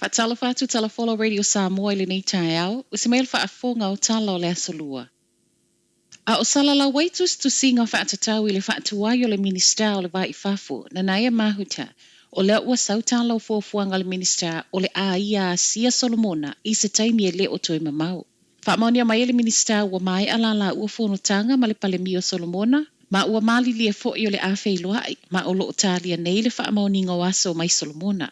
Faatalofa atu Tala Folau Radio Samoa i lenei taeao, usi mai le faafofoga o tala o le Aso Lua. A o salalau ai tusitusiga faatatau i le faatuai o le Minisita o le Va i Fafo, Nanaia Mahuta, o lea ua sau tala o fuafuaga a le Minisita o le a ia asia Solomona i se taimi e le o toe mamao. Faamaonia mai e le Minisita ua maea la laua fonotaga ma le Palemia o Solomona, ma ua malilie foi o le a feiloai, ma o lo o talia nei le faamaoniga o aso mai Solomona.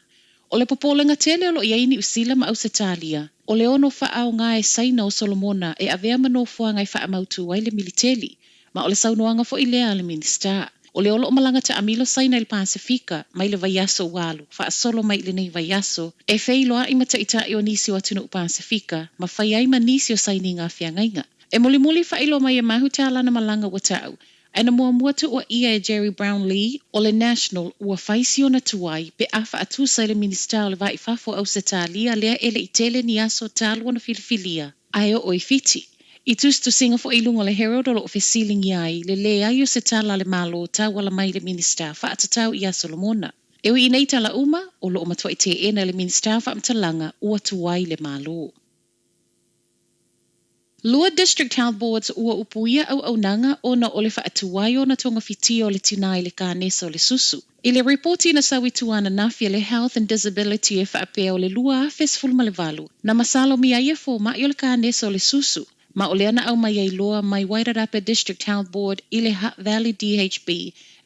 O le popolega tele o lo o i ai Niu Sila ma Ausetalia, o le ono faaaoga e Saina o Solomona e avea ma nofoaga e faamautū ai le militeli, ma o le saunoaga foi lea a le Minisita. O lea o lo o malaga taamilo Saina i le Pasefika mai le vaiaso ua alu, faasolo mai i lenei vaiaso, e feiloai ma taitai o nisi o atunuu Pasefika, ma fai ai ma nisi o sainiga feagaiga. E mulimuli faailoa mai e Mahuta lana malaga ua ta'u, Ae na muamua tuuaia e Gerry Brownlee o le National ua fai si ona tuai pe a faatusa i le Minisita o le Va i Fafo o Ausetalia lea e le i tele ni aso talu ona filifilia ae oo i Fiti. I tusitusiga foi i luga o le Herald o lo o fesiligia ai le leai o se tala a le Malo tauala mai i le Minisita faatatau ia Solomona. E ui i nei tala uma, o lo o matuai teena e le Minisita faamatalaga ua tuai le Malo. Lua District Health Boards ua upuia auaunaga ona o le faatuai ona togafitia o le tinā i le kanesa o le susu. I le ripoti na sau i tua ananafi a le Health and Disability e faapea o le 2018 na masalomia ai e fomai o le kanesa o le susu ma o lea na aumai ai loa mai Wairarapa District Health Board i le Hutt Valley DHB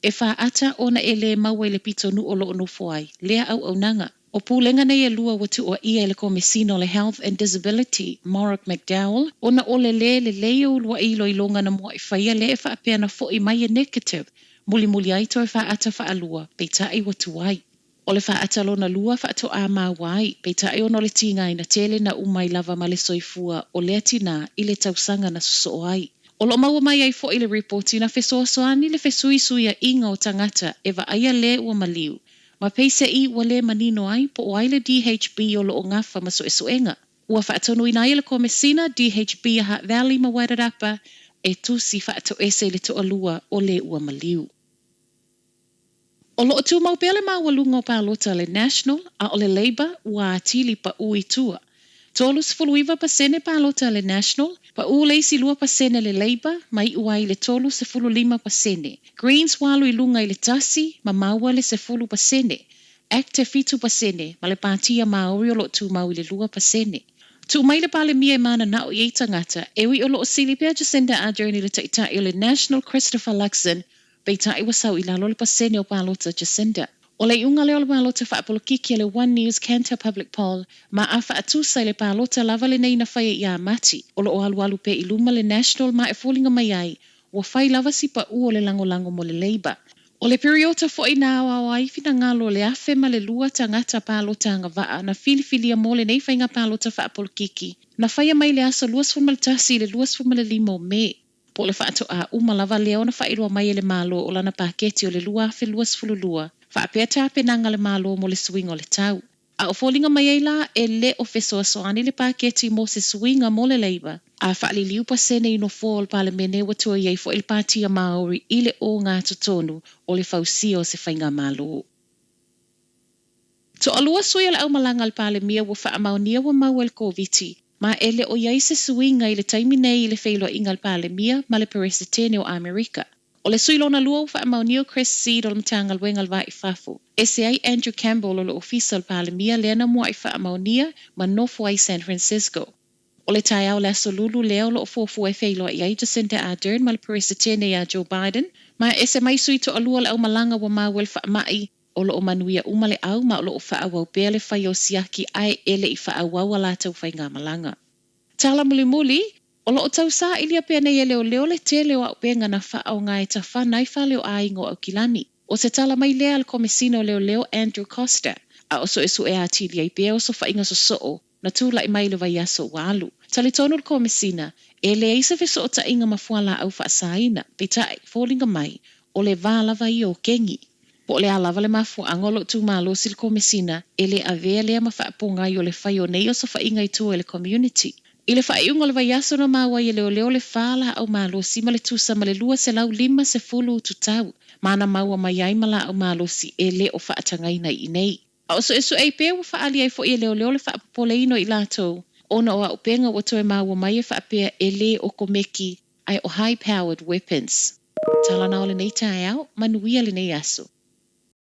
e faata ona e lē maua i le pitonuu o lo o nofo ai lea auaunaga. O pulega nei e lua ua tuuaia e le Komesina o le Health and Disability, Morag McDowell, ona o le lē lelei o uluaʻi iloiloga na muaʻi faia lea e faapea na foʻi mai e negative, mulimuli ai toe faata faalua, peitai ua tuai. O le faata lona lua faatoā maua ai, peitai ona o le tigaina tele na uma ai lava ma le soifua o lea tinā i le tausaga na sosoo ai. O lo o maua mai ai foi le ripoti na fesoasoani le fesuisuiaʻiga o tagata e vaaia lē ua maliu, Ma peiseʻi ua lē manino ai po o ai le DHB o lo o gafa ma suesuega. Ua faatonuina ai e le Komesina DHB a Hutt Valley ma Wairarapa e tusi faatoese i le toalua o lē ua maliu. O lo o tumau pea le maualuga o palota a le National, a o le Labour ua atili paʻū i tua. 39% palota a le National, paʻū le isi 2% le Labour ma iʻu ai i le 35%. Greens ua alu i luga i le 1 ma maua le 10%, Act e 7% ma le Pātia Māori o lo o tumau i le 2%. Tuu mai le Palemia e mananao i ai tagata, e ui o lo o sili pea Jacinda Ardern i le Taitai o le National Christopher Luxon Peitai ua sau i lalo le pasene o palota Jacinda. O le iuga lea o le palota faapolokiki a le One News Kantar Public Poll ma a faatusa i le palota lava lenei na faia ia Mati, o lo o alualu pea i luma le National ma e foliga mai ai ua fai lava si paʻū o le lagolago mo le Labour. O le piriota foi na aoao ai finagalo o le 1002 tagata palota agavaa na filifilia mo lenei faiga palota faapolokiki na faia mai le aso 21 i le 25 o Me. Po o le faatoā uma lava lea ona faailoa mai e le Malo o lana paketi o le 2022, faapea tapenaga a le Malo mo le suiga o le tau. A o foliga mai ai la, e le o fesoasoani le paketi mo se suiga mo le Labour, a faaliliu pasene i nofoa o le Palemene ua toe i ai foi le Patia Māori i le ogatotonu o le fausia o se faigamalo. Toalua sui o le aumalaga a le Palemia ua faamaonia ua maua i le Koviti, ma e le o i ai se suiga i le taimi nei i le feiloaiga a le Palemia ma le Peresetene o Amerika. O le sui lona lua ua faamaonia o Chris Seed o le Matagaluega o le Va i Fafo. Ese ai Andrew Campbell o le Ofisa o le Palemia lea na muaʻi faamaonia ma nofo ai i San Francisco. O le taeao o le Aso Lulu lea o lo o fuafua e feiloai ai Jacinda Ardern ma le Peresetene iā Joe Biden, ma e ese mai sui toalua o le aumalaga ua maua i le faamaʻi, O lo o manuia uma le au ma o lo o faaauau pea le fai o siaki ae e le i faaauau a latou faigamalaga. Tala mulimuli, O lo o tau sailia pea nei e leoleo le tele o auupega na faaaoga e tafana ai fale o aiga o Aukilani. O se tala mai lea a le Komesina o Leoleo Andrew Coster, a o suesue atili ai pea osofaiga sosoo na tulai mai i le vaiaso ua alu. Talitonu le Komesina, e leai se fesootaiga ma fualaau faasaina, peitai, foliga mai, o le va lava ia o kengi. Po o le a lava le mafuaaga o lo o tumalosi le Komesina, e le avea lea ma faapogai o le fai o nei osofaiga i tua i le community. I le faaiuga o le vaiaso na maua ai e leoleo le fa laau malosi ma le tusa ma le 250 utu tau, ma na maua mai ai ma laau malosi e le o faatagaina i inei. A o suʻesuʻe ai pea ua faaali ai foʻi e leoleo le faapopoleina o i latou, ona o aupega ua toe maua mai e faapea e lē okomeki ae o high powered weapons. Tala na o lenei taeao, manuia lenei aso.